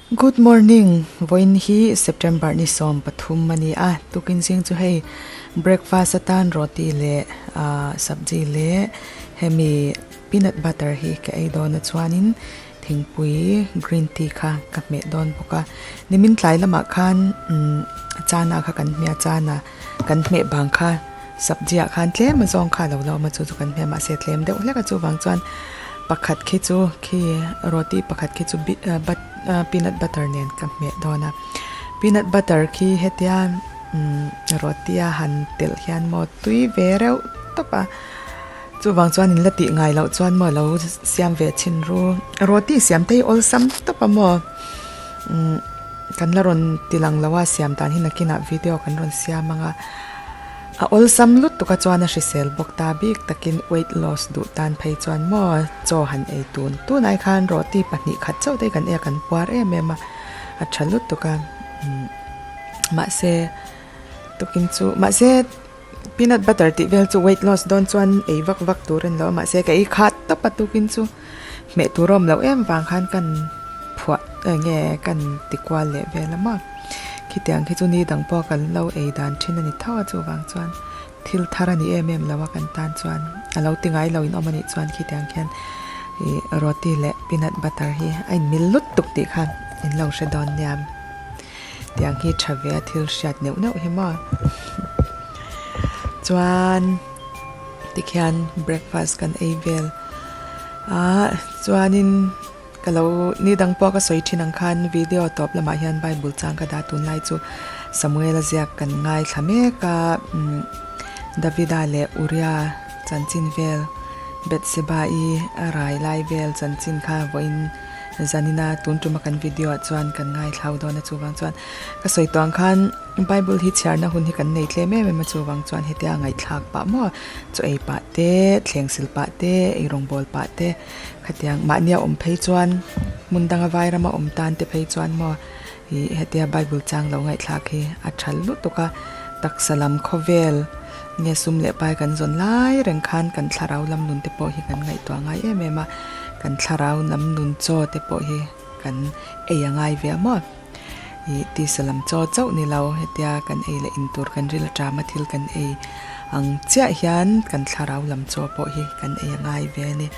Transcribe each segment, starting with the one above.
Good morning, vawiin hi September ni 13 a ni a, tukin zing chu hei breakfast atan roti leh ah sabji leh hemi peanut butter hi ka ei dawn a chuanin thingpui green tea kha ka hmeh dawn bawk a, nimin tlai lamah khan umm chana kha kan hmeh a chana kan hmeh bang kha sabji ah khan tlem a zawng kha a lo la awm a chu chu kan hmeh a mahse tlem deuh hlek a chuvang chuan pakhat khi chu khi roti pakhat khi chu but peanut butter nen ka hmeh dawn a peanut butter khi hetia umm roti a han telh hian maw tui ve reuh tawp a. Chuvang chuan in la tih ngai loh chuan maw lo siam ve chhin ru. Roti siam te hi awlsam tawp a maw umm kan la rawn ti lang lo a siam dan hi nakinah video kan rawn siam ang a. A awlsam lutuk a chuan a hrisel bawk ta bik takin weight loss duh tan phei chuan maw chaw han ei tun tunai khan roti pahnih khat chauh te hi kan ei a kan puar em em a a tha lutuk a umm mahse tukin chu mahse. Peanut butter tih vel chu weight loss dawn chuan ei vak vak tur a ni lo a mahse ka ei khat tawp a tukin chu hmeh tur a awm loh em vang khan kan phuah eng nge kan ti kual leh vel a maw khitiang khi chu ni dang pawh kan lo ei dan thin a ni tho a chuvang chuan thil thar a ni em em lo a kan tan chuan a lo ti ngai lo in awm a nih chuan khitiang khian ih roti leh peanut butter hi a in mil lut tuk tih khan in lo hre dawn nia. Tiang hi tha ve a thil hriat neuh neuh hi maw. Chuan tikhian breakfast kan ei vel a chuanin ka lo ni dang pawh ka sawi thin ang khan video tawp lamah hian bible chang ka dah tunlai chu Samuel a ziak kan ngaithla mek a umm Davida leh Uria chanchin vel Bethseba i a rai lai vel chanchin kha vawiin. Zanina tun tuma kan video ah chuan kan ngaithlau dawn a chuvang chuan ka sawi tawh ang khan bible hi chhiarna hun hi kan nei tlem em em a chuvang chuan hetia ngaihthlak pah maw chaw ei pah te thleng sil pah te ei rawngbawl pah te khatiang mahnia awm phei chuan hmun danga vai rama awm tan te phei chuan maw ih hetia bible chang lo ngaihthlak hi a tha lutuk a taksa lam khawvel nge sum leh pai kan zawn lai reng khan kan thlarau lam nun te pawh hi kan ngaihtuah ngai em em a. Kan thlarau lam nun chaw te pawh hi kan ei a ngai ve a maw? Ih tisa lam chaw chauh ni lo hetia kan ei leh in tur kan ril aṭam a thil kan ei ang chiah hian kan thlarau lam chaw pawh hi kan ei a ngai ve a ni.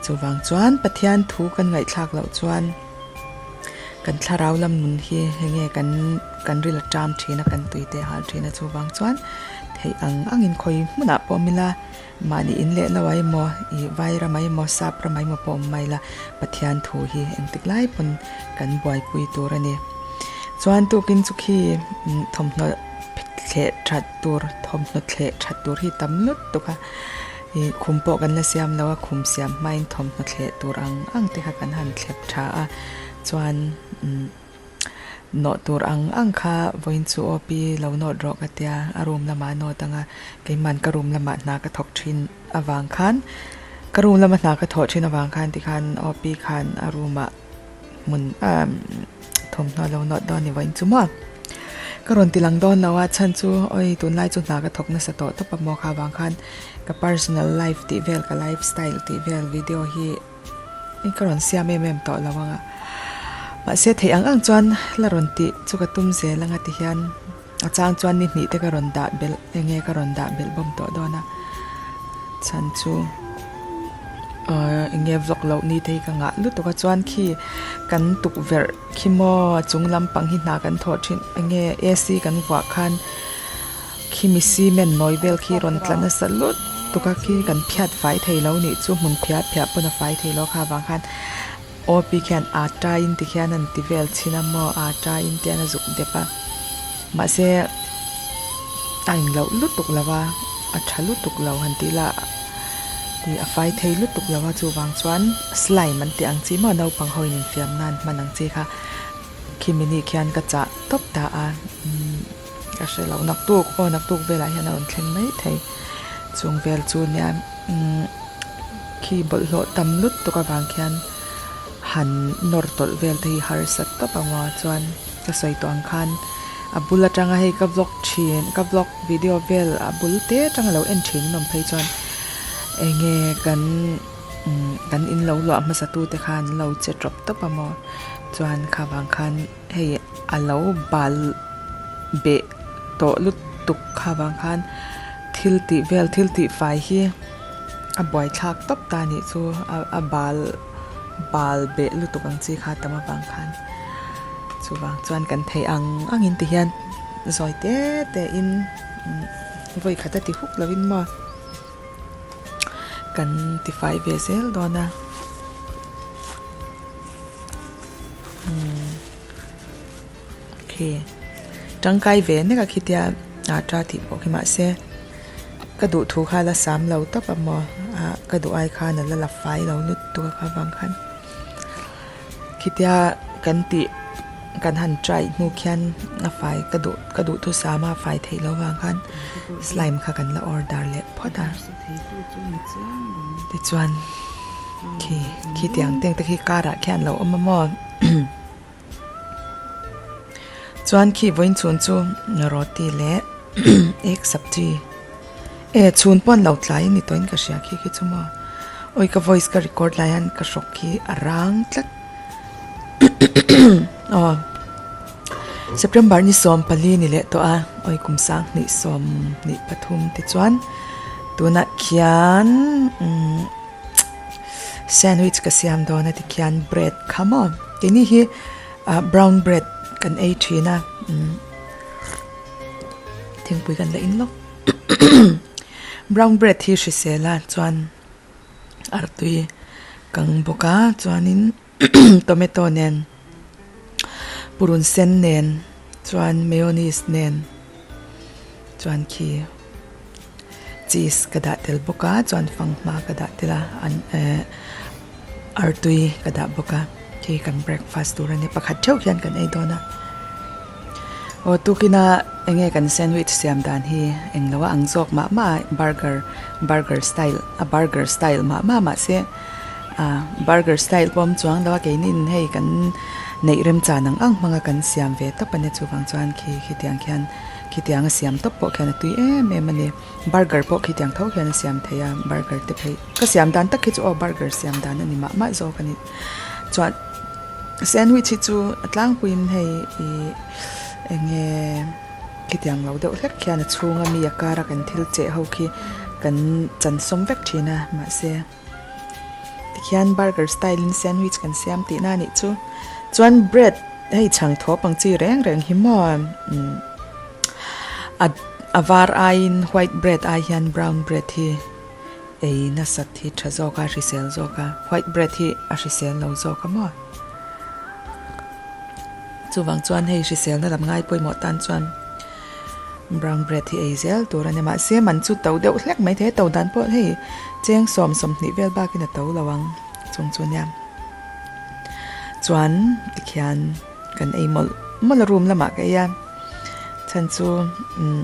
Chuvang chuan Pathian thu kan ngaihthlak loh chuan kan thlarau lam nun hi enge kan kan ril aṭam ṭhin a kan tui te hal ṭhin a chuvang chuan theih ang angin khawi hmunah pawh awm ila Mahni in leh lo ah emaw, ih vai ram ah emaw, sap ram ah emaw pawh awm mai la, Pathian thu hi engtik lai pawn kan buaipui tur a ni. Chuan tukin chu khi thawmhnaw thleh that tur, thawmhnaw thleh that tur hi tam lut tuk a, ih khum pawh kan la siam lo a, khum siam hmain thawmhnaw thleh tur ang ang te kha kan han thlep tha a, chuan umm. Nawh tur ang ang kha vawiin chu aw pi lo nawt rawh ka tia, a room lamah a nawt ang a, keiman ka room lamah hna ka thawk thin avang khan, ka room lama hna ka thawh thin avang khan tikhan aw pi khan a room ah hmun ah thawmhnaw a lo nawt dawn a ni vawiin chu maw. Ka rawn ti lang dawn lo a chhan chu awi tunlai chu hna ka thawk nasa tawh tawp a maw kha avang khan ka personal life tih vel ka lifestyle tih vel video hi ka rawn siam em em tawh lo ang a mahse theih ang ang chuan la rawn tih chu ka tum zel ang a ti hian a chang chuan ni hnih te ka rawn dah belh eng nge ka rawn dah belh bawm tawh dawn a chhan chu ahh eng nge vlog loh ni te hi ka ngah lutuk a chuan khi kan tukverh khi maw a chung lampang hi hna kan thawh thin eng nge A_C kan vuah khan. Khimi cement nawi vel khi rawn tla nasa lut tuk a khi kan phiat fai thei lo nih chu hmun phiah phiah pawn a fai thei lo kha avang khan OP khian aa tain ti khian an ti vel chhin a maw aa tain te an a zuk dep a mahse a engloh lutuk lo a a tha lutuk lo han tih lah ih a fai thei lutuk lo a chuvang chuan slime an tih ang chi maw naupang ho in infiam nan hman ang chi kha khimi ni khian ka chah tawp ta a umm. Ka hre lo naktuk aw naktuk velah hian a rawn thleng mai thei chung vel chu nia umm khi bawlhhlawh tam lutuk avang khian han nawr tawlh vel te hi harsa tawp ang aw chuan ka sawi tawh ang khan a bul atanga hei ka vlog thin ka vlog video vel a bul te atanga lo en thin an awm phei chuan enge kan umm kan in lo luah hmasa tu te khan an lo che tawp tawp a maw. Chuan kha vang khan hei a lo bal beh tawh lutuk kha vang khan thil tih vel thil tih fai hi a buaithlak tawp ta a nih chu a bal bal beh lutuk ang chi kha tam avang khan chuvang chuan kan theih ang ang in ti hian zawi te te in vawi khat a ti huk lo in maw kan ti fai ve zel dawn a. Khi tangkai ve nek a khitia ata tih pawh khi mahse ka duh thu kha la sam lo tawp a maw ah ka duh ai khan a la la fai lo lutuk a kha vang khan khitia kan tih kan han try hnu khian a fai ka duh ka duh thu sam a fai theih loh vang khan slime kha kan la order leh phawt a tichuan. Khi khi tiang teng te khi car ah khian lo awm a maw chuan khi vawiin chhun chu roti leh egg sabji e chhun pawh an lo tlai a ni tawhin ka hria khi khi chu maw awi ka voice ka record lai hian ka hrawk khi a rang tlat aw September ni 14 ni leh tawh a awi kum 20 23 tichuan tunah khian umm. Sandwich ka siam dawn a tikhian bread kha maw keini hi ah brown bread kan ei thin a umm thingpui kan la in lawk brown bread hi hrisel a chuan artui kang bawk a chuanin tomato nen purun sen nen chuan mayonnaise nen chuan khi. Cheese ka dah tel bawk a chuan fanghma ka dah tel a an eh artui ka dah bawk a khi kan breakfast tur a ni pakhat theuh hian kan ei dawn a aw tukina enge kan sandwich siam dan hi englo a ang zawk mah mah a burger burger style a burger style mah mah mahse ah burger style pawh a awm chuang lo a keinin hei kan neih remchan ang ang hmanga kan siam ve tawp a nia chuvang chuan khi khitiang khian. Khitiang a siam tawp pawh khian a tui em em a ni. Burger pawh khitiang tho hian a siam thei a, burger te phei ka siam dan tak hi chu aw burger siam dan a ni mah mah zawk a ni. Chuan sandwich hi chu a tlangpuiin hei ih eng nge khitiang lo deuh hlek khian a chhunga mi a kara kan thil cheh ho khi kan chan sawm vek thin a mahse tikhian burger style in sandwich kan siam tihna a nih chu. Chuan bread. Hei chhang thawp ang chi reng reng hi maw umm a a var aiin white bread ai hian brown bread hi ei nasat hi tha zawk a hrisel zawk a white bread hi a hrisel lo zawk a maw chuvang chuan hei hriselna lam ngai pawimawh tan chuan brown bread hi ei zel tur a ni mahse man chu to deuh hlek mai thei a to dan pawh hei cheng sawm sawmhnih vel bakin a to lo ang chung chu nia. Chuan tikhian kan ei mawlh mawlh a room lamah ka ei a chhan chu umm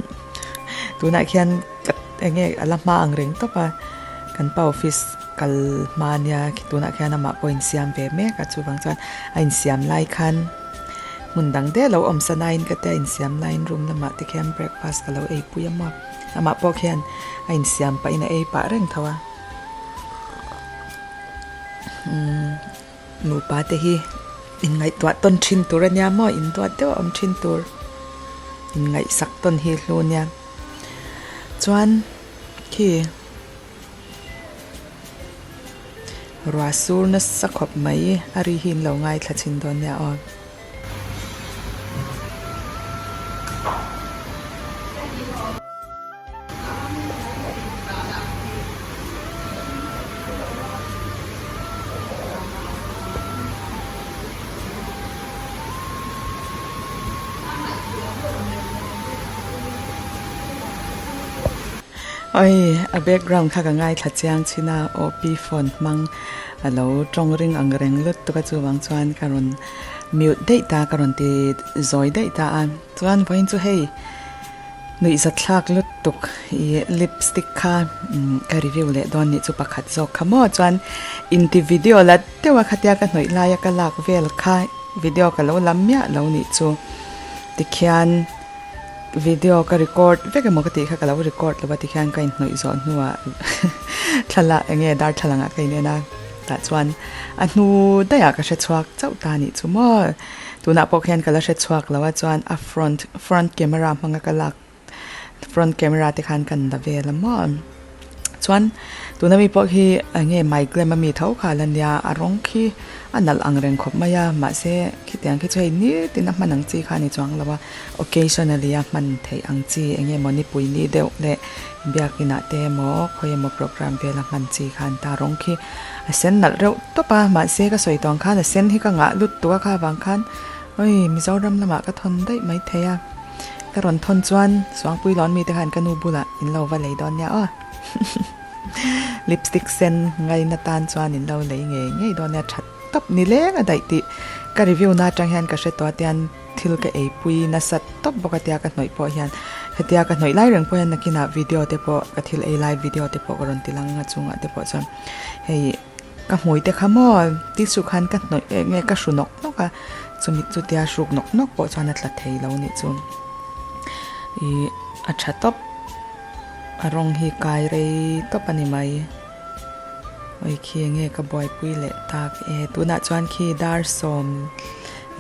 tunah khian ka eng nge a la hma ang reng tawp a kan pa office kal hma ania tunah khian amah pawh a insiam ve mek a chuvang chuan a insiam lai khan hmun dang te lo awm san aiin ka tia insiam laiin room lamah te khian breakfast ka lo ei pui a maw amah pawh khian a insiam pahin a ei pah reng tho a. Nupa te hi inngaihtuah tawn thin tur a nia maw induat deuh a awm thin tur inngaihsak tawn hi hlu nia chuan khi ruah sur nasa khawp mai a ri hi in lo ngaithla chhin dawn nia aw. Oi a background kha ka ngaithla chiang chin a OP phone hmang a lo tawng ring ang reng lutuk a chuvang chuan ka rawn mute daih ta ka rawn ti zawi daih ta a chuan vawiin chu hei. Nuihzathlak lutuk i lipstick kha ka review leh dawn nih chu pakhat zawk kha maw chuan inti video la deuh a khatia ka hnawih laia ka lak vel kha video ka lo lam miah lo nih chu tikhian video ka record vek emaw ka tih kha ka lo record lo va tikhian ka inhnawih zawh hnuah thlalak eng nge darthlalang ah ka inen a. Tah chuan a hnu daih ah ka hre chhuak chauh ta anih chu maw. Tunah pawh khian ka la hre chhuak lo a chuan a front front camera hmanga ka lak front camera te khan kan la vel a maw. Chuan tuna mi pawh hi eng nge my glam ami tho kha la nia a rawng khi a nalh ang reng khawp mai a mahse khitiang khi chu hei nitin a hman ang chi kha a ni chuang lo a occasionally a hman theih ang chi eng nge maw nipui ni deuh leh biakin ah te emaw khawi emaw program vel a hman chi kha an ta rawng khi a sen nalh reuh tawp a mahse ka sawi tawng khan a sen hi ka ngah lut tuk a kha vang khan oi Mizoram lamah ka thawn daih mai thei a. Ka rawn thawn chuan Suangpui lawn mite khan ka nu bulah in lo va lei dawn nia aw. Lipstick sen ngaina tan chuan in lo lei ngei ngei dawn nia that tawp ni leng a daih tih ka review na atang hian ka hre tawh a tian thil ka eipui nasa tawp bawk a tia ka hnawih pawh hian hetia ka hnawih lai reng pawh hian nakinah video te pawh ka thil ei lai video te pawh ka rawn ti lang a chungah te pawh chuan hei Ka hmui te kha maw tissue khan ka hnawih eh nge ka hru nawk nawk a, chumi chutia hruk nawk nawk pawh chuan a tla thei lo nih chu. Ih a tha tawp, a rawng hi kai rei tawp a ni mai. Oi khi enge ka buaipui leh tak e, tunah chuan khi dar sawm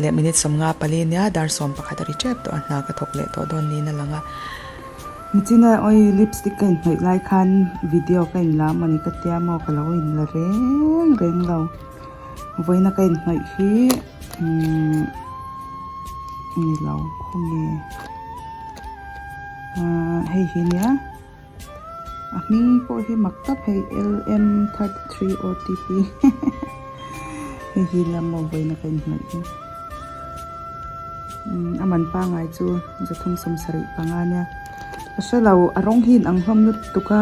leh minute 54 nia dar 11 a ri tep tawh a, hna ka thawk leh tawh dawn niin a lang a. Nichina oi lipstick ka inhnawih lai khan video ka inla mawni ka tia maw ka lo inla reng reng lo vawiina ka inhnawih hi umm ni lo khawnge ahh hei hi nia a hming pawh hi mak tak hei L M 33 O T P hei hi nia maw vawiina ka inhnawih hi. A man pangai chu 375 nia ka hre lo a rawng hi inang hlawm lutuk a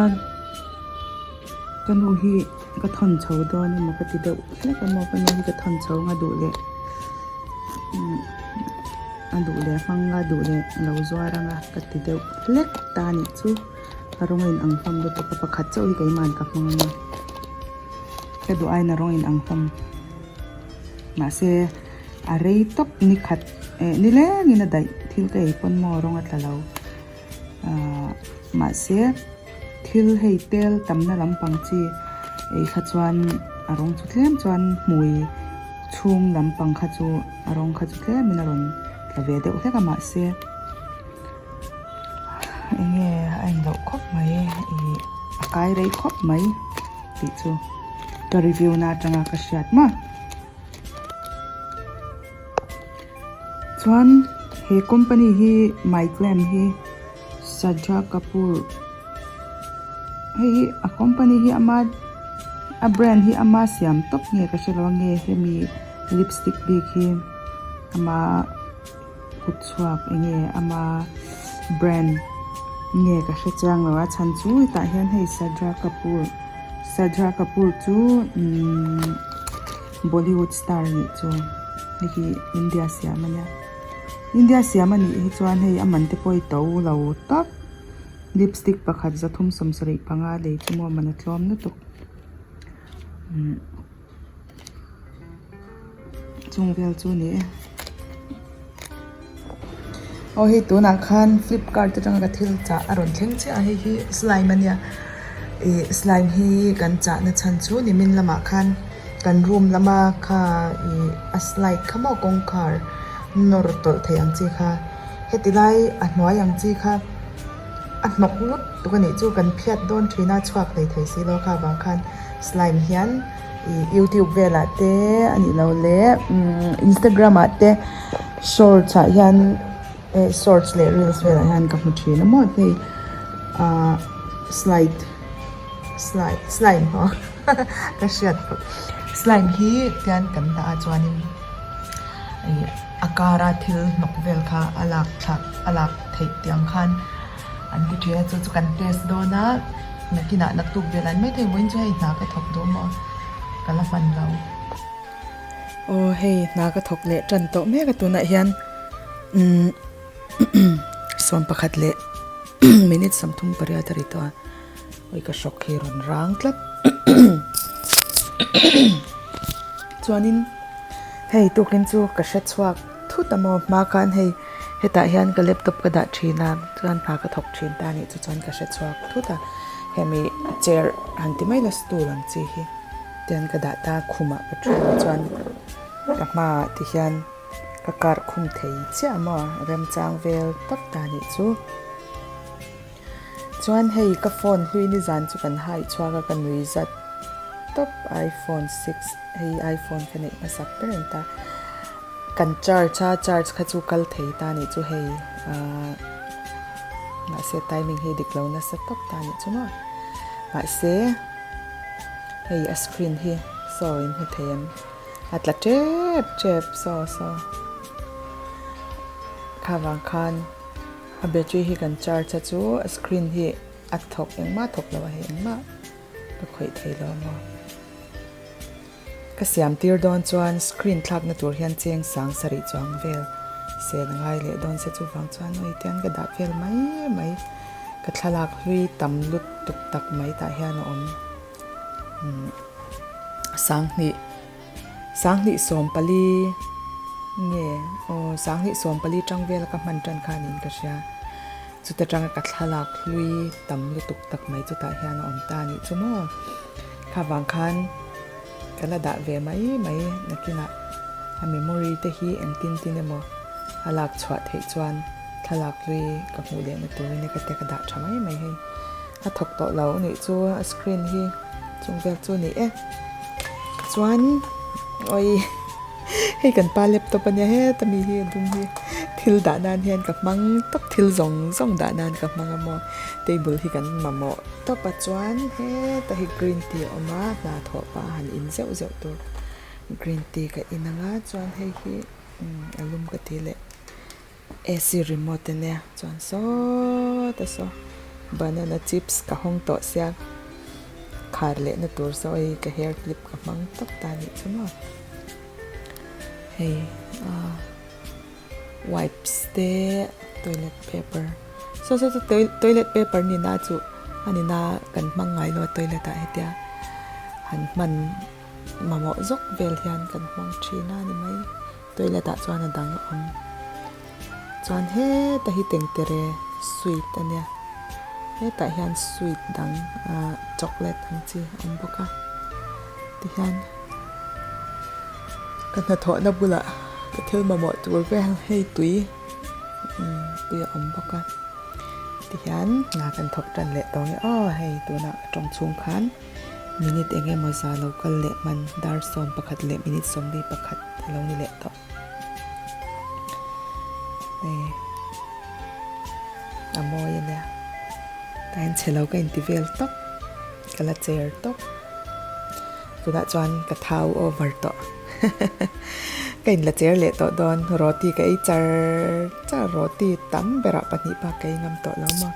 ka nu hi ka thawn chho dawn emaw ka ti deuh hlek a maw ka nu hi ka thawn chho ang a duh leh a duh leh hmang a duh leh lo zuar ang a ka ti deuh hlek ta a nih chu a rawng a inang hlawm lutuk a pakhat chauh hi keimahn ka hmang ang a ka duh aiin a rawng a inang hlawm mahse. A rei tawp ni khat eh ni lengin a daih thil ka ei pawn maw rawng a tla lo ahh mahse thil hei tel tamna lampang chi ei kha chuan a rawng chu tlem chuan hmui chhung lampang kha chu a rawng kha chu tlemin a rawn tla ve deuh hlek a mahse eng nge a engloh khawp mai ih a kai rei khawp mai tih chu ka review na atanga ka hriat maw. Chuan he company hi Myclam hi Sajha Kapoor hei hi a company hi ama a brand hi ama siam tawp nge ka hre lo a nge hemi lipstick bik hi ama kut chhuak eng nge ama brand nge ka hre chiang lo a chhan chu hetah hian hei Sajha Kapoor Sajha Kapoor chu umm Bollywood star a nih chu hei hi India siam a nia India siam a nih hi chuan hei a man te pawh hi to lo tak lipstick pakhat 375 lei chu maw man a tlawm lutuk umm. Chung vel chu ni e. Aw hei tunah khan flipkart atanga ka thil chah a rawn thleng chiah a hei hi slime a nia ih slime hi kan chahna chhan chu nimin lamah khan kan room lama kha ih a slide kha maw kawngkhar nawr tawlh theih ang chi kha heti lai a hnuai ang chi kha a hnawk ngut tuk a nih chu kan phiat dawn thin a chhuak hlei thei si lo kha avang khan slime hian. Ih youtube velah te a nih loh leh umm instagram ah te shorts ah hian eh shorts leh reels velah hian ka hmu thin a maw hei ah slide slide slime aw ka hriat pawlh slime hi tian kan dah a chuanin ih a kara thil hnawk vel kha a lak thlak a lak theih tih ang khan. An ti ṭhi a, chu chu kan test dawn a, nakinah naktuk vel an maithei vawiin chu hei hna ka thawk duh maw ka la hman lo. Aw hei hna ka thawk leh ṭan tawh mek a tunah hian umm 11 leh minute 38 a ri tawh a, ui ka hrawk hi rawn rang tlat chuanin hei tukin chu ka hre chhuak thut a maw hma khan hei. Hetah hian ka laptop ka dah thin a chuan hna ka thawk thin ta anih chu chuan ka hre chhuak thut a hemi chair han ti mai la stool ang chi hi. Tian ka dah ta khumah ka thu a chuan ka hmaah ti hian ka kar khum thei chiah maw remchang vel tawp ta nih chu. Chuan hei ka phone hlui nizan chu kan hai chhuak a ka nui zat tawp iphone six hei iphone ka neih hmasak ber ang ta kan charge a charge kha chu kal thei ta nih chu hei ahh mahse timing hi dik lo nasa tawp ta nih chu maw mahse hei a screen hi saw in hmu thei em a tla tep tep saw saw kha vang khan. A battery hi kan charge a chu a screen hi a thawk engmah thawk lo a hei engmah ka khawih thei lo maw. Ka siam tir dawn chuan screen thlakna tur hian cheng sang sarih chuang vel sel a ngai leh dawn se chuvang chuan awi tiang ka dah vel mai mai ka thlalak hlui tam lutuk tak mai tah hian a awm umm sanghnih. Sanghnih 14 nge aw sanghnih 14 tang vela ka hman tan kha niin ka hria. Chuta tanga ka thlalak hlui tam lutuk tak mai chutah hian a awm ta anih chu maw. Kha vang khan ka la dah ve mai mai nakinah a memory te hi engtin tin emaw a lak chhuah theih chuan thlalak hlui ka hmuh lehna turin ka te ka dah tha mai mai hei. A thawk tawh lo anih chu a screen hi chung vel chu a ni e chuan awi hei kan pa laptop ania heta mi hi a dum hi thil dah nan hian ka hmang tawp thil zawng zawng dah nan ka hmang a maw table hi kan mamawh tawp a chuan heta hi green tea a awm a hna thawh pah a han in zeuh zeuh tur green tea ka in ang a chuan hei hi a lum ka ti leh. AC remote a nia chuan sawta saw banana chips ka hawng tawh sia khar lehna tur saw hei ka hair clip ka hmang tawp ta anih chu maw hei ah wipes te toilet paper saw saw chu toilet paper ni na chu a ni na kan hmang ngai lo a toilet ah hetia han hman mamawh zawk vel hian kan hmang thin a ni mai. Toilet ah chuan a dang a awm. Chuan heta hi tengtere sweet a nia. Hetah hian sweet dang ah chocolate ang chi a awm bawk a. Tihian ka hnathawhna bulah ka thil mamawh tur vel hei tui umm tui a awm bawk a. Tihian hna kan thawk tan leh tawh nge aw hei tunah a tawng chhung khan. Minute eng emaw za lo kal leh hman dar 11 leh minute 41 a lo ni leh tawh. Hei a mawi a nia. Tain chhe lo ka inti vel tawp. Ka la cher tawp. Tunah chuan ka thau over tawh. Ka inla cher leh tawh dawn. Roti ka ei char char. Roti tam berah pahnih bak ka ei ngam tawh lo maw.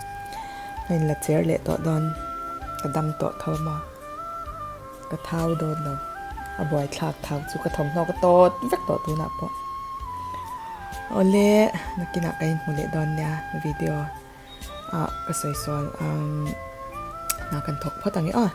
Ka inla cher leh tawh dawn. Ka dam tawh tho maw? Ka thau dawn lo. A buaithlak thau chu ka thawmhnaw ka tawt vek tawh tunah pawh. Awle nakinah ka inhmu leh dawn nia video ah ka sawi sual umm hna kan thawk phawt ang e aw.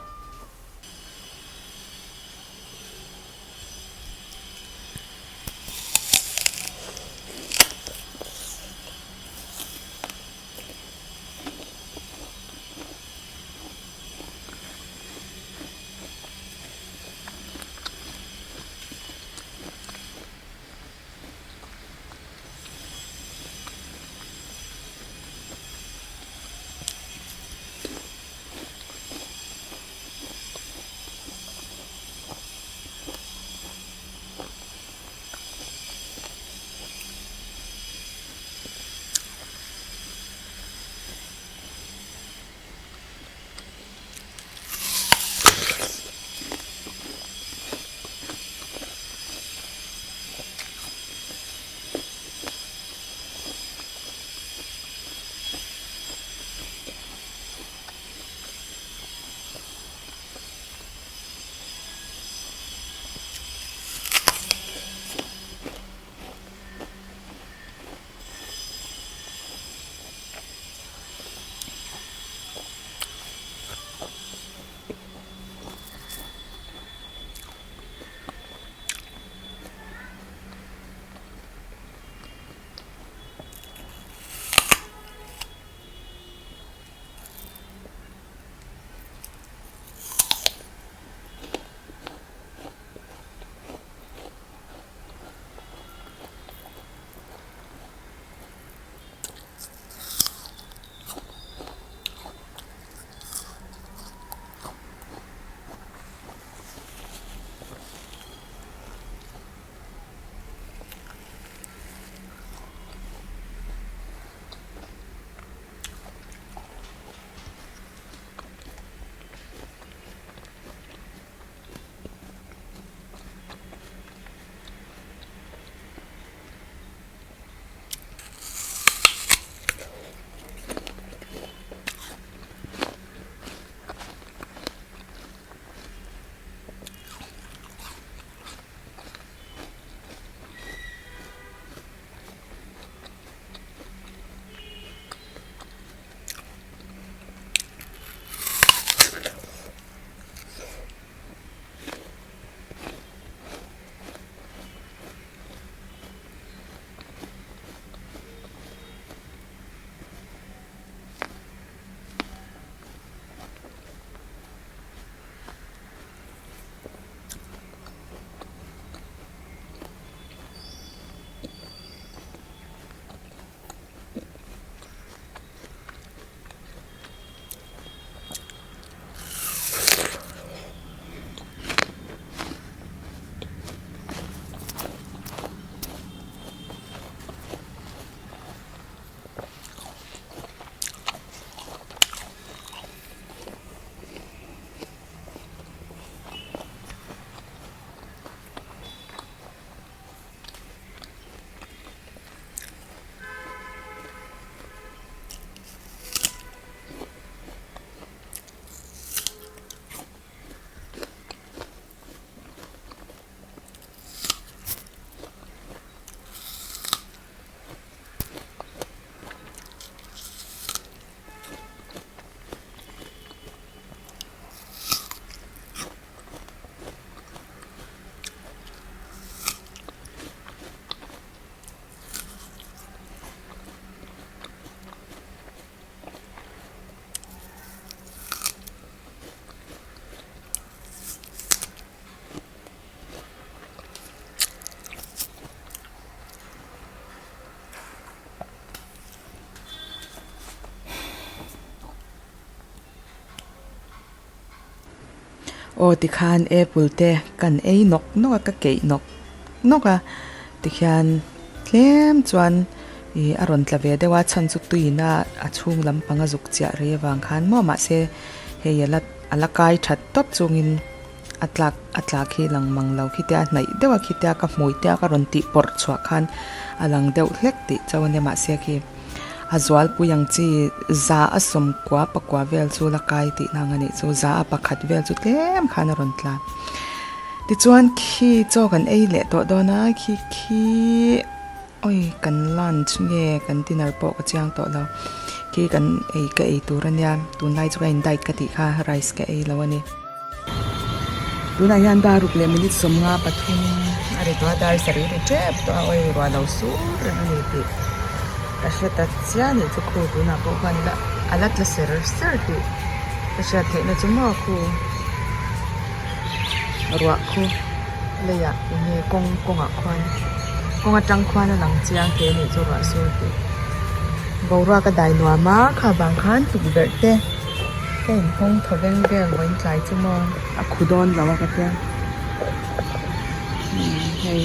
Aw tikhan apple te kan ei nawk nawk a ka keih nawk nawk a tikhian tlem chuan ih a rawn tla ve deuh a chhan chu tuiin a a chhung lampang a zuk chiah rei avang khan maw mahse hei a la a la kai that tawp chungin a tlak a tla khi lang mang lo khi tia hnaih deuh a khi tia ka hmui tia ka rawn tih pawrh chhuah khan a lang deuh hlek tih chauh a nia mahse khi a zualpui ang chi za a sawmkua pakua vel chu la kai tih na ang a nih chu za a pakhat vel chu tlem khan a rawn tla tichuan khi chaw kan ei leh tawh dawn a khi khi awi kan lunch nge kan dinner pawh ka chiang tawh lo khi kan ei ka ei tur a nia tunlai chu ka in diet ka tih kha rice ka ei lo a ni. Tunah hian dar ruk leh minute 53 a ri tawh a, dar sarih ri tep tawh a, awi ruah lo sur reng a ni tih ka hre ta chiah a nih chu khu tunah pawh khuan ila a la tla ser ser tih ka hriat theihna chu maw khu ruah khu leiah eng nge kawng kawngah khuan kawng atang khuan a lang chiang hle a nih chu ruah sur tih boruak a dai nuam a kha vang khan tukverh te. Ka inhawng thaw veng vel vawiin tlai chu maw a khu dawn lo a ka tia umm hei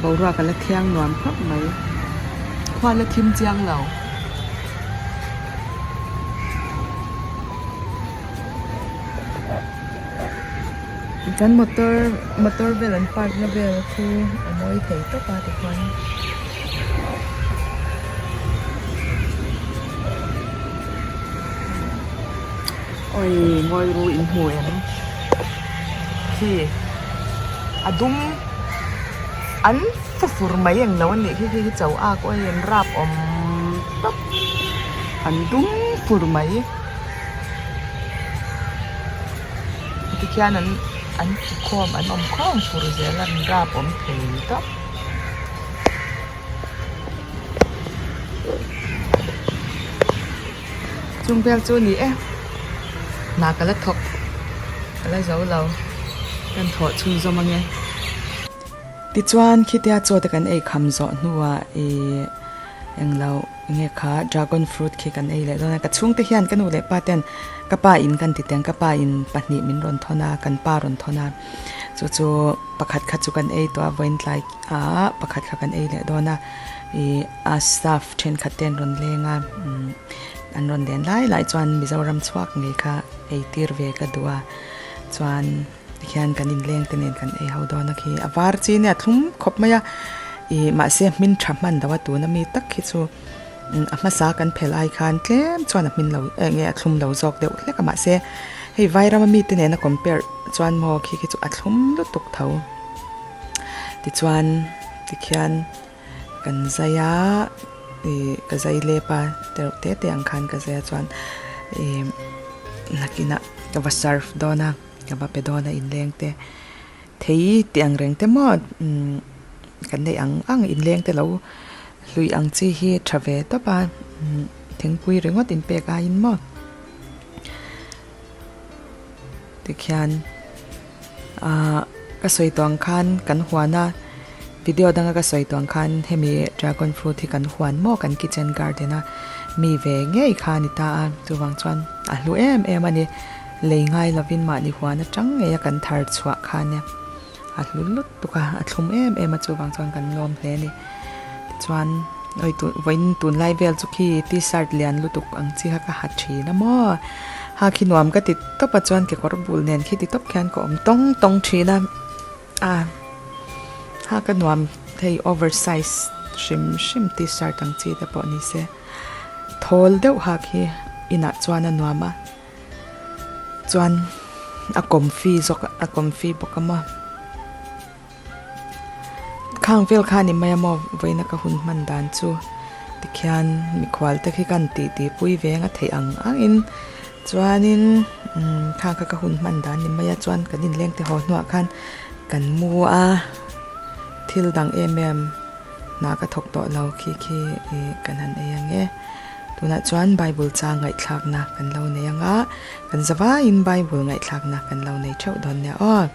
boruak a la thiang nuam khawp mai khua la thim chiang lo. Kan motor motor vel an park na vel khu a mawi thei tawp a tikhuan. Awi ngawi ru in hmu em khi a dum an fu fur mai eng lo a nih khi khi hi cho ak awi an rap awm tawp an dum fur mai tikhian an an fu khawm an awm khawm fur zel a an rap awm thei tawp. Chung vel chu a ni e hna ka la thawk ka la zo lo kan thawh chhunzawm ange tichuan khitia chaw te kan ei kham zawh hnuah ihh englo enge kha dragon fruit khi kan ei leh dawn a ka chhungte hian ka nu leh pa ten ka pa in kan ti teng ka pa in pahnih min rawn thawn a kan pa rawn thawn a chu chu pakhat kha chu kan ei tawh a vawiin tlai ah pakhat kha kan ei leh dawn a ih a staff thenkhat te an rawn leng a umm an rawn len lai lai chuan Mizoram chhuak ngei kha ei tir ve ka duh a chuan tikhian kan inleng te nen kan ei ho dawn a khi a var chi nia thlum khawp mai a ih mahse hmin tha hman lo a tuna mi tak hi chu a hmasa kan phel ai khan tlem chuan a hmin lo eng nge a thlum lo zawk deuh hlek a mahse hei Vairama mite nena compare chuan maw khi khi chu a thlum lutuk tho tichuan tikhian kan zai a ih ka zai lep a tereuh te te ang khan ka zai a chuan ih nakinah ka va serve dawn a ka va pe dawn a inleng te thei tih ang reng te maw umm kan neih ang ang inleng te lo hlui ang chi hi tha ve tawp a umm thingpui ringawt inpek aiin maw tikhian ahh ka sawi tawh ang khan kan huan a video danga ka sawi tawh ang khan hemi dragon fruit hi kan huan maw kan kitchen garden a mi ve ngei kha a ni ta a chuvang chuan a hlu em em a ni lei ngai lovin mahni huan atang ngei a kan thar chhuah kha nia a hlu lutuk a a thlum em em a chuvang chuan kan lawm hle a ni tichuan awi tun vawiin tunlai vel chu khi t-shirt lian lutuk ang chi kha ka ha thin a maw ha khi nuam ka ti tawp a chuan kekawr bul nen khi ti tawp khian ka awm tawng tawng thin a a ha ka nuam thei over size hrim hrim t-shirt ang chi te pawh ni se thawl deuh ha khi inah chuan a nuam a. Chuan a comfy zawk a comfy bawk a maw khang vel kha a ni mai a maw vawiina ka hun hman dan chu tikhian mikhual te khi kan tih tih pui veng a theih ang ang in chuanin umm khang kha ka hun hman dan a ni mai a chuan kan inleng te haw hnuah khan kan mu a thil dang em em. Hna ka thawk tawh lo khi khi ih kan han ei ang e. Tunah chuan Bible chang ngaihthlakna kan lo nei ang a, kan zavaiin Bible ngaihthlakna kan lo nei theuh dawn nia aw.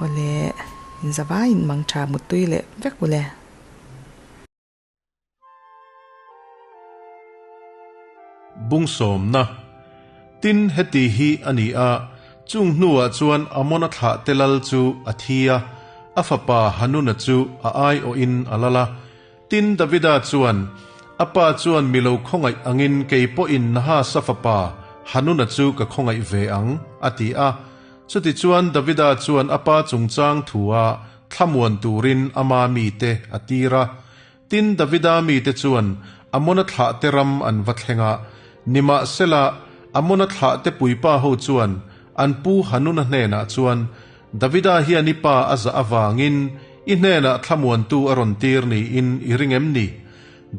Awle in zavaiin mang tha muttui leh vek ule. Bungsawmna. Tin, heti hi a ni a. Chung hnuah chuan Amona thlahte lal chu a thi a, a fapa Hanuna chu a aiawhin a lal a. Tin, Davida chuan, A pa chuan mi lo khawngaih angin kei pawhin Nahasa fapa Hanuna chu ka khawngaih ve ang, a ti a. Chutichuan Davida chuan a pa chungchang thua thlamuan turin ama mite a tir a. Tin, Davida mite chuan Amona thlahte ram an va thleng a. Nimahsela, Amona thlahte puipa ho chuan an pu Hanuna hnenah chuan, Davida hian i pa a zah avangin i hnenah thlamuantu a rawn tir niin i ring em ni?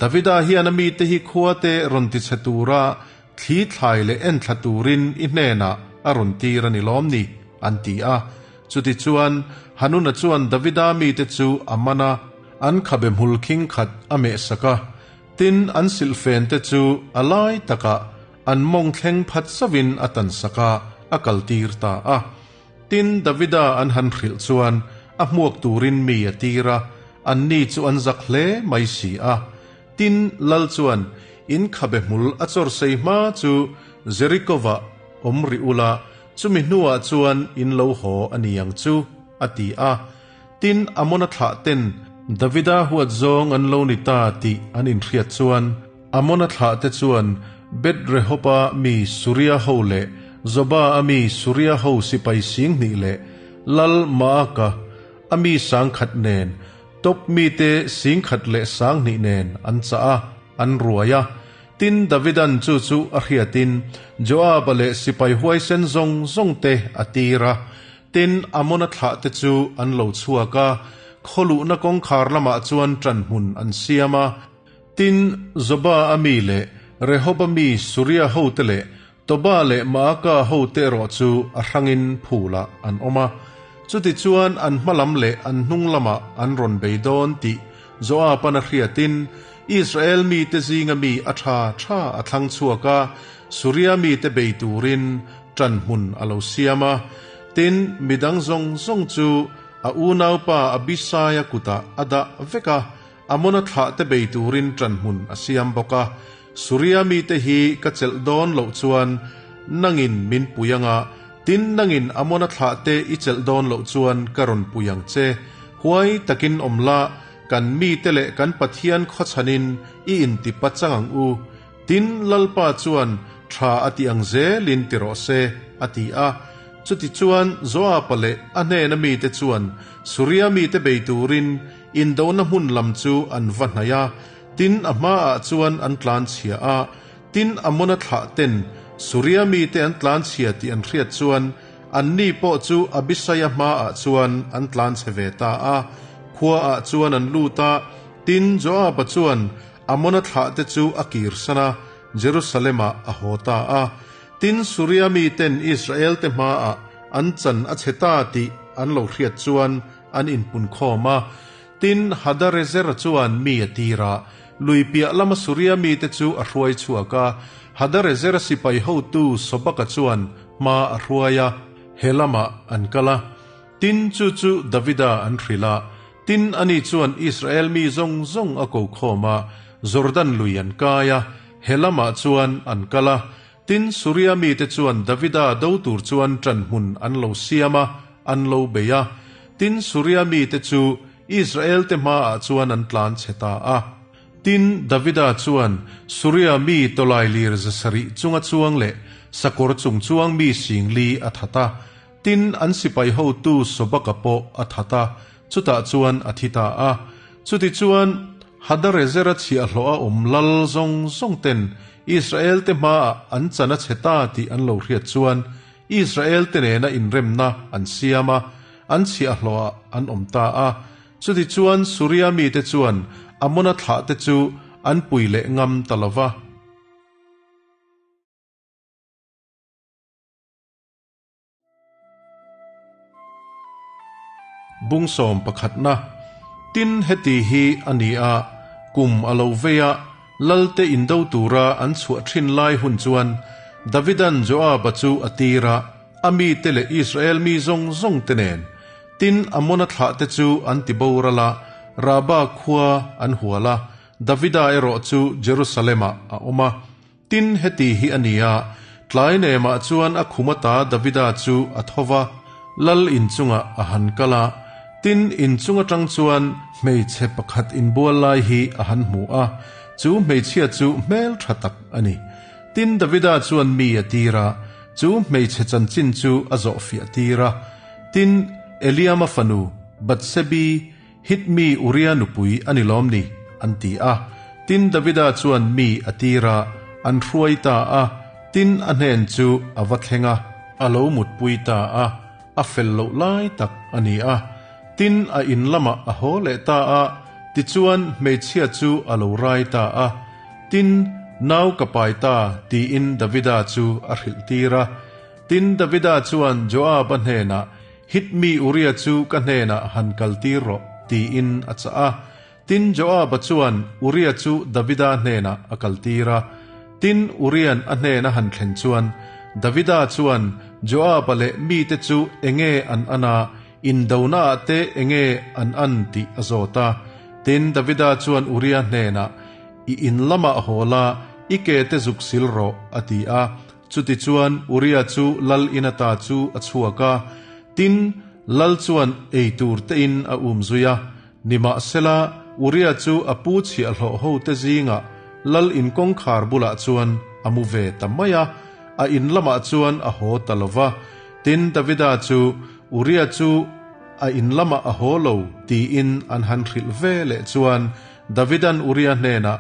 Davida hian a mite hi khuate rawn tichhe tura Thli thlai leh enthla turin i hnenah a rawn tir a ni lawm ni? an ti a. Chutichuan, Hanuna chuan Davida mite chu a man a, an khabe hmul khing khat a mehsak a, tin, an silhfente chu a lai takah an mawng thleng phat zauhin a tansak a, a kaltir ta a. Tin, Davida an han hrilh chuan a hmuak turin mi a tir a, anni chu an zak hle mai si a. Tin, lal chuan, In khabe hmul a chawr sei hma chu Jeriko-ah awm rih ula, chumi hnuah chuan in lo haw a ni ang chu, a ti a. Tin, Amona thlah ten Davida huat zawng an lo ni ta tih an inhriat chuan, Amona thlah te chuan Beth-rehob-a mi Suria ho leh Zoba-a mi Suria ho sipai singhnih leh lal Maaka a mi sangkhat nen Top mite singkhat leh sanghnih nen an chah a, an ruai a. Tin, Davidan chu chu a hriatin Joaba leh sipai huaisen zawng zawng te a tir a. Tin, Amona thlah te chu an lo chhuak a, khawluhna kawngkhar lamah chuan ṭanhmun an siam a. Tin, Zoba a mi leh Rehoba mi Suria hote leh Toba leh Maaka hote erawh chu a hrangin phulah an awm a. Chutichuan an hma lam leh an hnung lamah an rawn bei dawn tih Joab-an a hriatin Israel mite zinga mi a tha tha a thlang chhuak a, Suria mite bei turin ṭan hmun a lo siam a. Tin, midang zawng zawng chu a unaupa Abisaia kutah a dah vek a, Amona thlahte bei turin ṭan hmun a siam bawk a. Suria mite hi ka chelh dawn loh chuan nangin min pui ang a, tin nangin Amona thlahte i chelh dawn loh chuan ka rawn pui ang che. Huai takin awm la, kan mite leh kan Pathian khawchhanin i intipa chang ang u. Tin, Lalpa chuan tha a ti ang zelin ti rawh se, a ti a. Chutichuan Joaba leh a hnena mite chuan Suria mite bei turin indona hmun lam chu an va hnaih a. Tin, a hmaah chuan an tlanchhia a, tin, Amona thlah ten Suria mite an tlanchhia tih an hriat chuan anni pawh chu Abisaia hmaah chuan an tlanchhe ve ta a. Khuaah chuan an lut a, tin, Joaba chuan Amona thlahte chu a kirsan a, Jerusalem-ah a haw ta a. Tin, Suria miten Israelte hmaah an chan a chhe ta tih an lo hriat chuan an inpunkhawm a. Tin, Hadarezer chuan mi a tir a, lui piah lama Suria mite chu a hruai chhuak a. Hadarezer sipai hotu Sobaka chuan hma a hruai a, he lamah an kal a. Tin, chu chu Davida an hrilh a. Tin, ani chuan Israel mi zawng zawng a ko khawm a, Jordan lui an kai a, he lamah chuan an kal a. Tin, Suria mite chuan Davida do tur chuan ṭanhmun an lo siam a, an lo bei a. Tin, Suria mite chu Israelte hmaah chuan an tlan chhe ta a. Tin, Davida chuan Suria mi tawlailir zasarih chunga chuang leh sakawr chung chuang mi singli a that a. Tin, an sipai hotu Sobaka pawh a that a, chutah chuan a thi ta a. Chutichuan, Hadarezera chhiahhlawh a awm lal zawng zawng ten Israelte hmaah an chan a chhe ta tih an lo hriat chuan Israelte nena inremna an siam a, an chhiahhlawhah an awm ta a. Chutichuan, Suria mite chuan Amona thlahte chu an pui leh ngam ta lo va. Bungsawm pakhatna, Tin, heti hi a ni a, kum a lo vei a, Lalte indo tura an chhuah thin lai hun chuan Davidan Joaba chu a tir a, a mite leh Israel mi zawng zawng te nen. Tin, Amona thlahte chu an ti boral a, Raba khua an hual a, Davida erawh chu Jerusalem-ah a awm a. Tin, heti hi a ni a, Tlai nemah chuan a khum ata Davida chu a tho va, lal inchungah a han kal a. Tin, inchung atang chuan hmeichhe pakhat inbual lai hi a han hmu a, chu hmeichhia chu hmeltha tak a ni. Tin, Davida chuan mi a tir a, chu hmeichhe chanchin chu a zawhfiah tir a. Tin, Eliama fanu Bathsebi Hit mi Uria nupui a ni lawm ni? an ti a. Tin, Davida chuan mi a tir a, an hruai ta a. Tin, a hnen chu a va thleng a, a lo mutpui ta a, a fel loh lai tak a ni a. Tin, a in lamah a haw leh ta a, tichuan hmeichhia chu a lo rai ta a. Tin, nau ka pai ta, tiin Davida chu a hrilh tir a. Tin, Davida chuan Joaba hnenah, Hit mi Uria chu ka hnenah han kaltir rawh, tiin a chah a. Tin, Joaba chuan Uria chu Davida hnenah a kaltir a. Tin, Uria'n a hnena han thlen chuan, Davida chuan Joaba leh mite chu enge an an a, indonaah te enge an an tih a zawt a. Tin, Davida chuan Uria hnenah, I in lamah haw la, i ke te zuk sil rawh, a ti a. Chutichuan Uria chu lal in ata chu a chhuak a, tin, lal chuan ei tur tein a um zui a. Nimahsela, Uria chu a pu chhiahhlawh hote zingah lal in kawngkhar bulah chuan a mu ve ta mai a, a in lamah chuan a haw ta lo va. Tin, Davida chu Uria chu a in lamah a haw lo tiin an han hrilh ve leh chuan Davida'n Uria hnenah,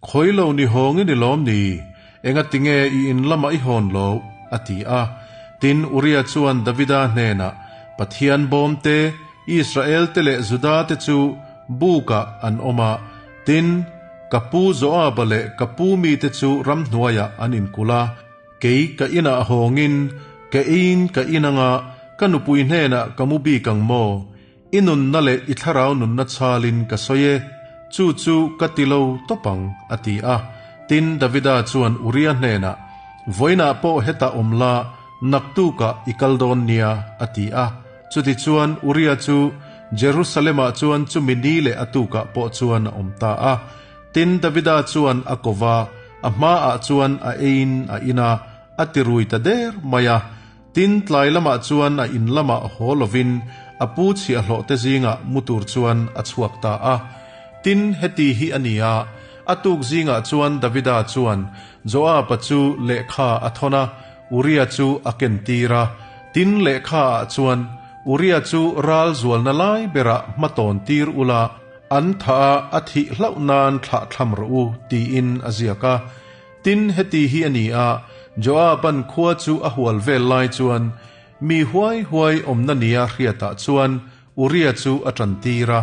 Khawi lo ni hawng i ni lawm ni? Engatinge i in lamah i hawn loh? a ti a. Tin, Uria chuan Davida hnenah, Pathian bawm te, Israel te leh Juda te chu bukah an awm a, tin, ka pu Joaba leh ka pu mite chu ramhnuaiah an inkulh a, kei ka inah hawngin ka eiin ka in anga ka nupui hnenah ka mu bik ang maw? I nunna leh i thlarau nunna chhalin ka sawi e, chu chu ka ti lo tawp ang, a ti a. Tin, Davida chuan Uria hnenah, Vawiinah pawh hetah awm la, naktukah i kal dawn nia, a ti a. Chutichuan, Uria chu Jerusalemah chuan chumi ni leh a tukah pawh chuan a awm ta a. Tin, Davida chuan a ko va, a hmaah chuan a eiin a in a, a ti rui ta der mai a. Tin, tlai lamah chuan a in lamah haw lovin a pu chhiahhlawh te zingah mu tur chuan a chhuak ta a. Tin, heti hi a ni a, a tuk zingah chuan Davida chuan Joaba chu lehkha a thawn a, Uria chu a ken tir a. Tin, lehkha ah chuan, Uria chu ral zualna lai berah hmatawn tir ula, an thah a a thih hlauh nan thlah thlam rawh u, tiin a ziak a. Tin, heti hi a ni a, Joaban khua chu a hual vel lai chuan mi huai huai awmna nia hriatah chuan Uria chu a tantir a.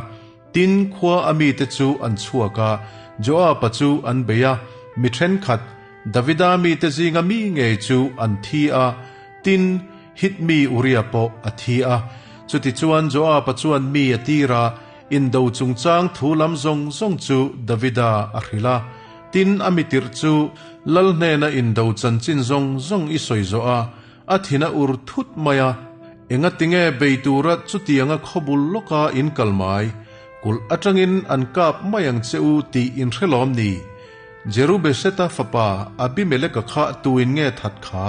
Tin, khua a mite chu an chhuak a, Joaba chu an bei a, mi thenkhat, Davida mite zinga mi ngei chu an thi a, tin, Hit mi Uria pawh a thi a. Chutichuan Joaba chuan mi a tir a, Indo chungchang thu lam zawng zawng chu Davida a hrilh a. Tin, a mitirh chu Lal hnena indo chanchin zawng zawng i sawi zawh a, a thin a ur thut mai a. Engatinge bei tura chutianga khawbul lawka in kal mai? Kulh atangin an kap mai ang che u tih in hre lawm ni? Jerubesheta fapa Abimeleka kha tuin nge that kha?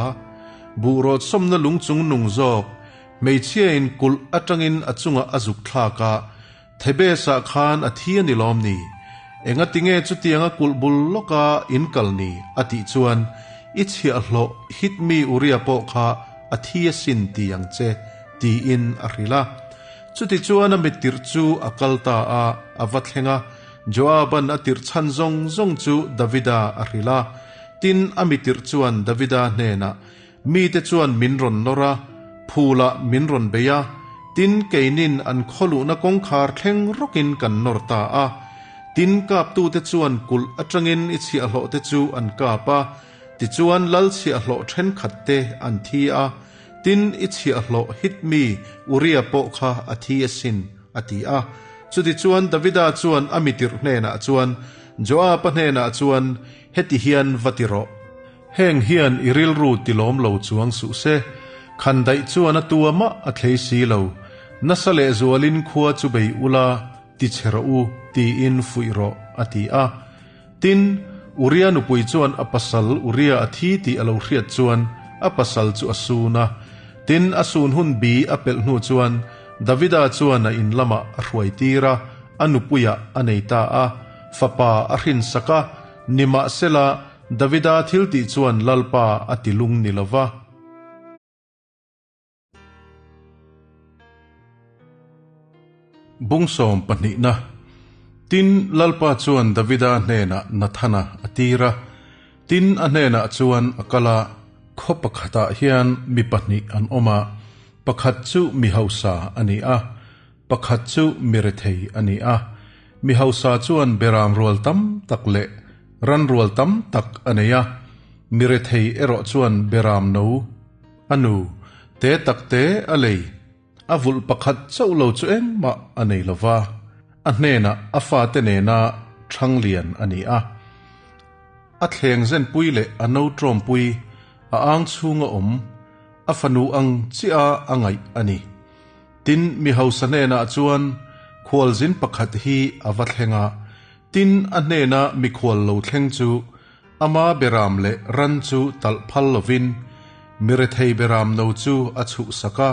Buhrawt sawmna lung chung nung zawk Hmeichhiain kulh atangin a chungah a zuk thlak a, Thebes-ah khan a thi a ni lawm ni? Engatinge chutianga kulh bul lawka in kal ni? a tih chuan, I chhiahhlawh hit mi Uria pawh kha a thi asin ti ang che, tiin a hrilh a. Chutichuan a mittirh chu a kal ta a, a va thleng a. Joaban a tirh chhan zawng zawng chu Davida a hrilh a. Tin, a mitirh chuan Davida hnenah, Mite chuan min rawn nawr a, phulah min rawn bei a, tin keinin an khawluhna kawngkhar thleng rawkin kan nawr ta a. Tin kaptute chuan kulh atangin i chhiahhlawhte chu an kap a, tichuan lal chhiahhlawh thenkhatte an thi a, tin i chhiahhlawh hit mi Uria pawh kha a thi asin, a ti a. Chutichuan Davida chuan a mitirh hnenah chuan, Joaba hnenah chuan, Heti hian va ti rawh. Heng hian i rilru ti lawm lo chuang suh se, khan daih chuan a tua mah a thlei si lo, nasa leh zualin khua chu bei ula ti che rawh u tiin fuih rawh a ti a. Tin, Uria nupui chuan a pasal Uria a thi tih a lo hriat chuan. a pasal chu a sun a. Tin, a sun hun bi a pelh hnu chuan Davida chuan a in lamah a hruai tir a, a nupuiah a nei ta a, fapa a hrinsak a. Nimahsela, Davida thiltih chuan Lalpa a ti lung ni lo va. Bung sawm pahnihna Tin, Lalpa chuan Davida hnenah Nathana a tir a. Tin, a hnenah chuan a kal a, Khaw pakhatah hian mi pahnih an awm a, pakhat chu mi hausa a ni a, pakhat chu mi rethei a ni a. Mi hausa chuan beram rual tam tak leh ran rual tam tak a nei a, mi rethei erawh chuan beram no A nu, te tak te a lei, a vulh pakhat chauh lo chu engmah a nei lo va, a hnenah a fate nena ṭhang lian a ni a. A thleng zenpui leh a no ṭawmpui a ang chhunga awm, a fanu ang chiah a ngaih a ni. Tin, mi hausa hnenah chuan khualzin pakhat hi a va thleng a, tin, a hnena mikhual lo thleng chu Ama beram leh ran chu talh phal lovin mi rethei beram no chu a chhuhsak a,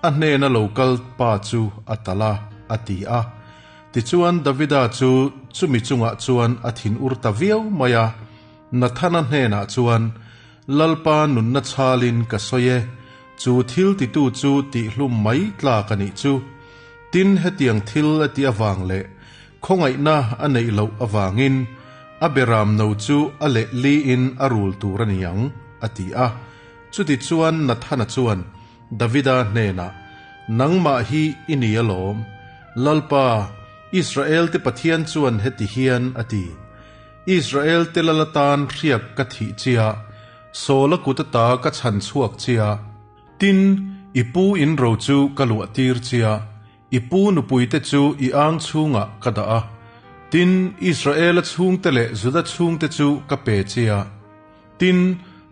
a hnena lo kal pa chu a talh a, a ti a. Tichuan Davida chu chumi chungah chuan a thinur ta viau mai a, Nathana hnenah chuan, Lalpa nunna chhalin ka sawi e, chu thil titu chu tihhlum mai tlak a nih chu. Tin, hetiang thil a tih avang leh Khawngaihna a neih loh avangin a beram no chu a leh liin a rul tur a ni ang, a ti a. Chutichuan Nathana chuan Davida hnenah, Nangmah hi i ni alawm, Lalpa, Israelte Pathian chuan heti hian a ti, Israelte lal atan hriak ka thih chia, Saula kut ata ka chhan chhuak chia, tin, i pu in ro chu ka luah tir chia, I pu nupuite chu i ang chhungah ka dah a, tin, Israela chhungte leh Juda chhungte chu ka pe che a. Tin,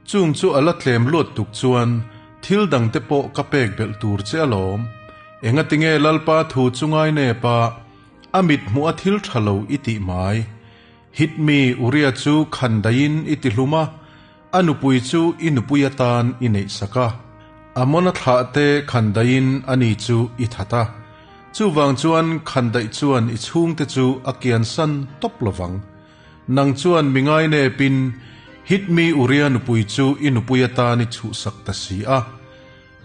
chung chu a la tlem luat tuk chuan thil dangte pawh ka pek belh tur che alawm. Engatinge Lalpa thu chu ngai nep a, a mit hmuh a thil tha lo i tih mai? Hit mi Uria chu khan daihin i ti hlum a, a nupui chu i nupui atan i neihsak a. Amona thlahte khan daihin ani chu i that a. Chuvang chuan khan daih chuan i chhungte chu a kiansan tawp lovang. Nang chuan mi ngainepin Hit mi Uria nupui chu i nupui atan i chhuhsak ta si a.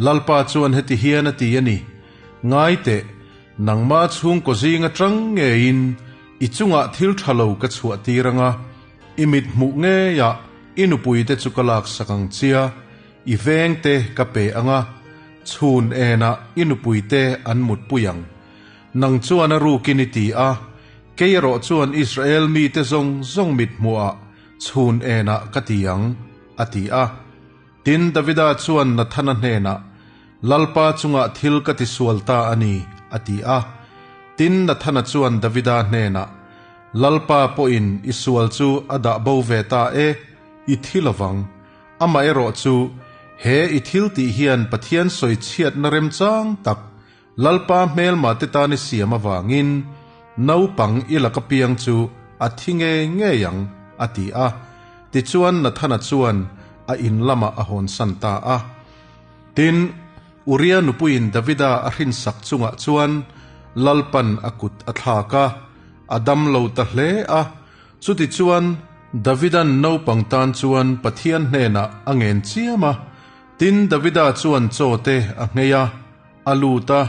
Lalpa chuan heti hian a ti a ni, Ngai teh, nangmah chhungkaw zing atang ngeiin i chungah thil tha lo ka chhuah tir ang a, i mit hmuh ngeiah i nupuite chu ka laksak ang chia, i vengte ka pe ang a, chhun enah i nupuite an mutpui ang. Nang chuan a rukin i ti a, kei erawh chuan Israel mite zawng zawng mit hmuhah chhun enah ka ti ang, a ti a. Tin, Davida chuan Nathana hnenah, Lalpa chungah thil ka tisual ta a ni, a ti a. Tin, Nathana chuan Davida hnenah, Lalpa pawhin i sual chu a dah bo ve ta e, i thi lovang. Amaherawh chu, he i thil tih hian Pathian sawi chhiatna remchang tak Lalpa hmelma te tan i siam avangin naupang i laka piang chu a thi ngei ngei ang, a ti a. Tichuan Nathana chuan a in lamah a hawnsan ta a. Tin, Uria nupuiin Davida a hrinsak chungah chuan Lalpan a kut a thlak a, a dam lo ta hle a. Chutichuan Davidan naupang tan chuan Pathian hnenah a ngen chiam a. Tin, Davida chuan chaw te a nghei a. A lut a,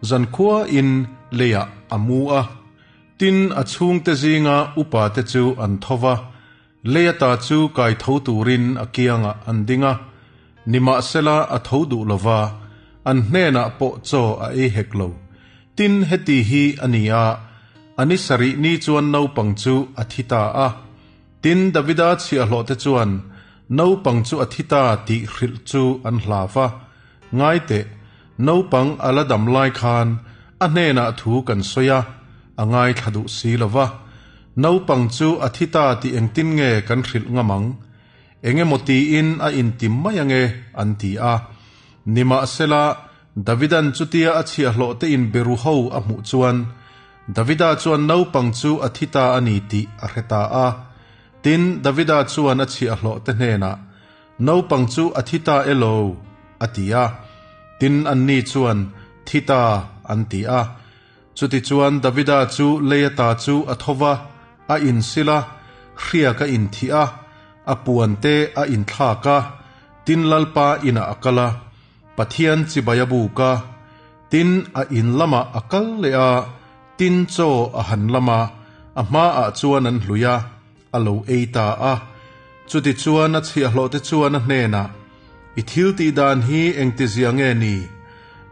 zankhua in leiah a mu a. Tin, a chhungte zinga upate chu an tho va, lei ata chu kai tho turin a kiangah an ding a. Nimahsela a tho duh lo va, an hnenah pawh chaw a ei hek lo. Tin, heti hi a ni a, a ni sarih ni chuan naupang chu a thi ta a. Tin, Davida chhiahhlawhte chuan naupang chu a thi ta tih hrilh chu an hlav a. Ngai teh, naupang a la dam lai khan a hnenah thu kan sawi a, a ngaithla duh si lo va. Naupang chu a thi ta tih engtin nge kan hrilh ngam ang? Eng emaw tiin a inti mai ange, an ti a. Nimahsela, Davidan chutia a chhiahhlawh te in beru ho a hmuh chuan, Davida chuan naupang chu a thi ta a ni tih a hre ta a. Tin, Davida chuan a chhiahhlawh te hnenah, Naupang chu a thi ta elo? a ti a. Tin, anni chuan, Thi ta, an ti a. Chutichuan Davida chu lei ata chu a tho va, a insil a, hriak a inthih a, a puan te a inthlak a, tin Lalpa inah a kal a, Pathian chibai a buk a, tin a in lamah a kal leh a, tin chaw a han lam a, a hmaah chuan an hlui a, a lo ei ta a. Chutichuan a chhiahhlawhte chuan a hnenah, I thil tih dan hi engtizia nge ni?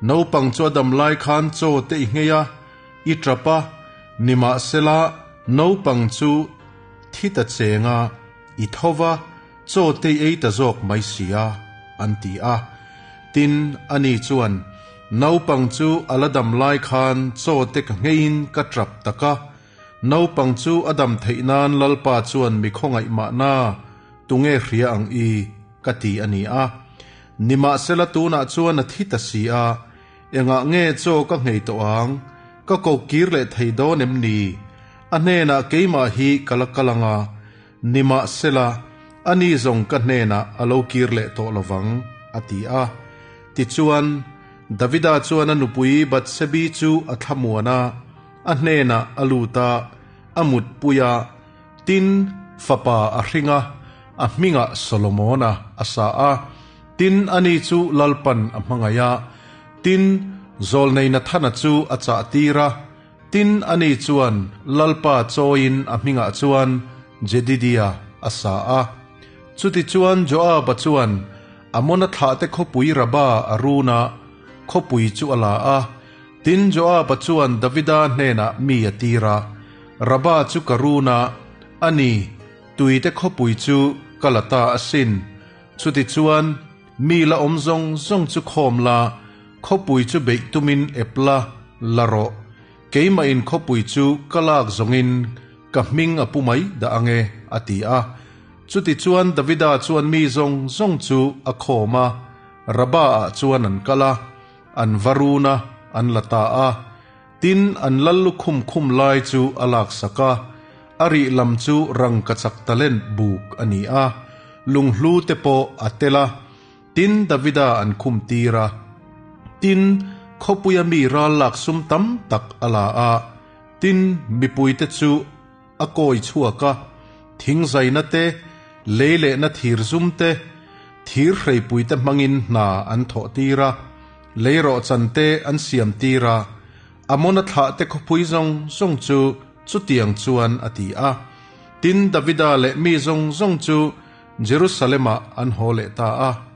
Naupang chu a dam lai khan chaw te i nghei a, i tap a, nimahsela naupang chu thi ta cheng a, i tho va, chaw te i ei ta zawk mai si a, an ti a. Tin, ani chuan, Naupang chu a la dam lai khan chaw te ka ngheiin ka tap tak a, Naupang chu a dam theih nan Lalpa chuan mi khawngaih mahna tunge hria ang i? ka ti a ni a. Nimahsela tunah chuan a thi ta si a, engah nge chaw ka nghei tawh ang? Ka ko kir leh thei dawn em ni? A hnenah keimah hi ka la kal ang a, nimahsela ani zawng ka hnenah a lo kir leh tawh lovang, a ti a. Tichuan, Davida chuan a nupui Bathsebi chu a thlamuan a. A hnenah a lut a, a mutpui a, tin, fapa a hring a, a hmingah Solomona a sa a, tin, ani chu Lalpan a hmangaih a, tin, Zawlnei Nathana chu a chah tir a, tin, ani chuan Lalpa chawiin a hmingah chuan Jedidia a sa a. Chutichuan Joaba chuan Amona thlahte khawpui Raba a run a, khawpui chu a la a, Tin, Joaba chuan Davida hnenah mi a tir a, Raba chu ka run a, a ni, tuite khawpui chu ka la ta asin. Chutichuan, mi la awm zawng zawng chu khawm la, khawpui chu beih tumin ep la, la rawh. Keimahin khawpui chu ka lak zawngin ka hming a pu mai dah ang e, a ti a. Chutichuan Davida chuan mi zawng zawng chu a khawm a, Raba-ah chuan an kal a. An va run a, an la ta a. Tin, an lal lukhum khum lai chu a laksak a, a rih lam chu rangkachak talent buk a ni a, lunghlu te pawh a tel a. Tin, Davida an khum tir a. Tin, khawpuia mi ral lak sum tam tak a la a. Tin, mipuite chu a kawi chhuak a, thingzaina te, lei lehna thir zum te, thir hreipui te hmangin hna an thawh tir a, lei rawhchan te an siam tir a, Amona thlah te khawpui zawng zawng chu chutiang chuan a ti a. Tin, Davida leh mi zawng zawng chu Jerusalem-ah an haw leh ta a.